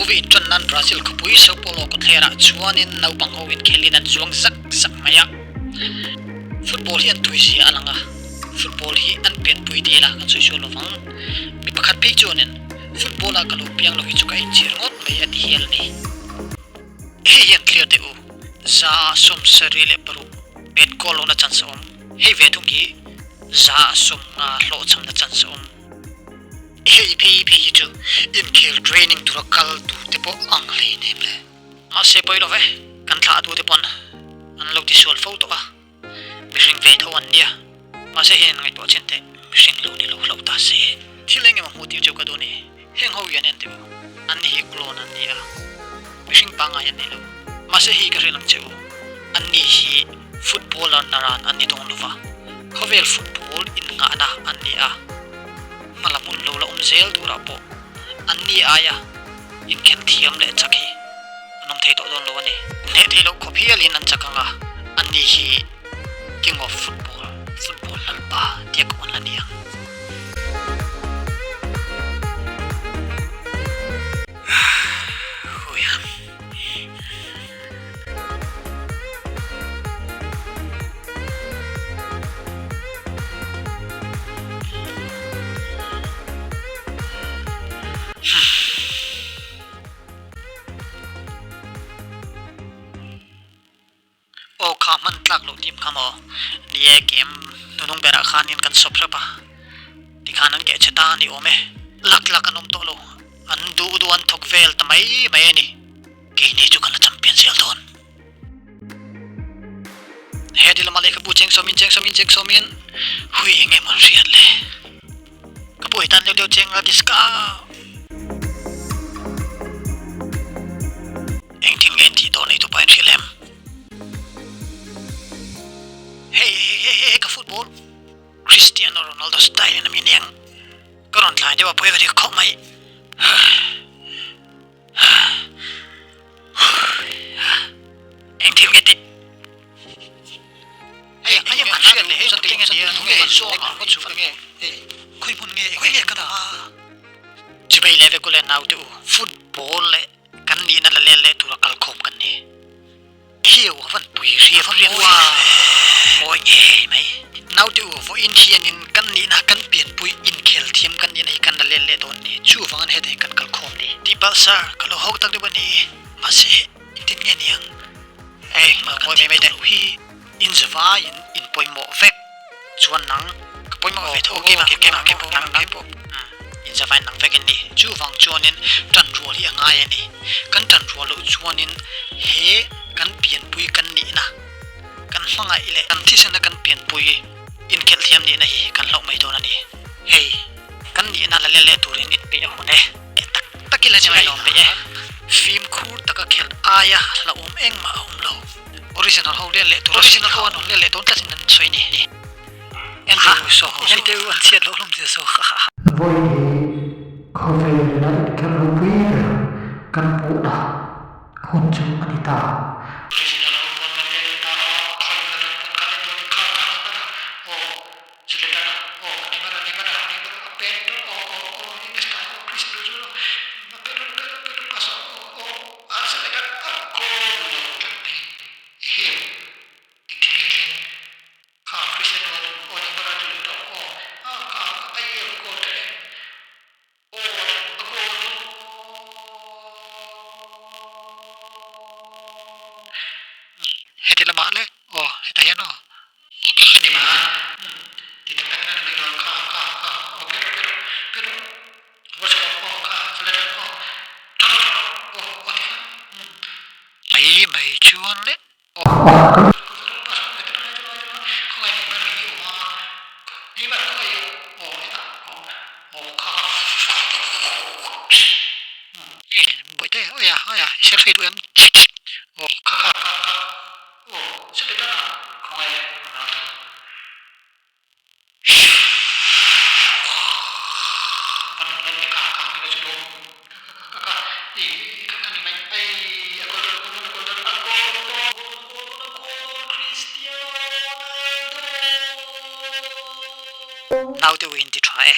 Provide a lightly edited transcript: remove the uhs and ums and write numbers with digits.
Movie inṭan nan Brazil khawpui Sao Paulo kawtthlerah chuanin naupang ho inkhelin an zuang zak zak mai a. Football hi an tuizia a lang a, football hi an pianpui ti ila kan sawi sual lovang. Mi pakhat phei chuanin football ah ka lo piang lo hi chu ka inchhir ngawt mai a ti hial a ni. Hei hian clear teh u, 176 pet goal lohna chance a awm. Hei ve thung hi 50 hlawhchhamna chance a awm. Hei phei phei hi chu inkhel training tura kal tur te pawh ang hlei nem le. Mahse pawi lo ve, kan thlah tu te pawn an lo tisual fo tawh a, mihring ve tho an nia. Mahse hian ngaihtuah chin teh mihring lo ni lo hlauh ta se. Thil eng emaw hmuh tir chu ka duh ni, heng ho hi an en teh u, an ni hi clone an ni a, mihring pangngai an ni lo. Mahse hei ka hrilh ang che u, an ni hi footballer naran an ni dawn lo va, khawvel football innghahna an ni a. Hma lam hun lo la awm zel turah pawh an ni aia inkhelh thiam leh chak hi an awm thei tawh dawn lo a ni. Hneh theih loh khawp hialin an chak ang a, an ni hi King of Football, Football Lalpa tia koh an la ni ang. Huiha. Aw kha hman tlak loh tim kha maw? Ni e game hnunung berah khanin kan sawp hrep a, tikhan an keh che ta a ni awm e. Lak lak an awm tawh lo, an duh duh an thawk vel ta mai mai a ni. Keini chu kan la champion zel dawn. He ti lama lehkhabu cheng sawmin cheng sawmin cheng sawmin hui eng emaw an hriat le. Ka pu hetan deuh deuh cheng la diska. Engtin nge tih dawn ei tu pa in hrilh em? Hei hei hei hei ka football Cristiano Ronaldo style in a mi aniang. Ka rawn tlai deuh a pawi ka ti khawp mai. Eng thil nge tih? Hei eng nge an hriat le hei chu enge nia nge hei zawng ang chu nge hei khawi hmun nge khawi nge ka dah a? Chibei leh vek ule naute u football leh kan nihna la let leh tura kalkhawm kan ni. Khiau a van pui riap riap ve mawi ngei mai. Naute u vawiin hianin kan nihna kan pianpui inkhel thiam kan nihna hi kan la let leh dawn ni. Chuvangin hetah hian kan kalkhawm ni. Tihpalh sir, ka lo hawk tak deuh a ni. Mahse engtin nge niang? Hei mawi mai mai teh hi inzavaiin inpawimawh vek chuan nang ka pawimawh ve tho keimah keimah keimah nang nang pawh inzavain nang vek in ni. Chuvang chuanin tanrual hi a ngai a ni. Kan tanrual loh chuanin he kan pianpui kan nihna kan hmangaih leh kan thisena kan pianpui inkhelh thiam nihna hi kan hlauh mai dawn a ni. Hei kan nihna la let leh turin inpeih a hun e. Tak tak ila ni mai lo peih e. Fimkhur taka khelh aia hlauhawm engmah a awm lo. Original ho let leh tur original ho an rawn let leh dawn tlatin an sawi ni. Enteu saw ho enteu an chhiat loh hlawm zia saw ha ha ha. Vawi hi khawvel la inkhelh ropui ber kan puhna hun chu a ni ta. Original ho pawn kan let leh ta a, khawi ka ram pawn kan en dawn i kha kha ni hman a, aw Zilena aw ni hman a ni hman a ni hman a Pedro aw aw aw Iniesta aw Cristiano Pedro Pedro Pedro pass aw aw aw Zilena a goal lo tlat mai eheu engthil nge thleng kha Cristiano aw ni hman a ti leh tawh aw a kha ai el goal ta em aw a goal Heti lamah le aw hetah hian aw ka ni ma ti tak tak na ni mai lo kha kha kha aw pe rawh pe rawh pe rawh va chho aw kha chule rawh aw tha rawh tha rawh aw aw ti khan mai mai chuan le aw Naute u in ti tha e.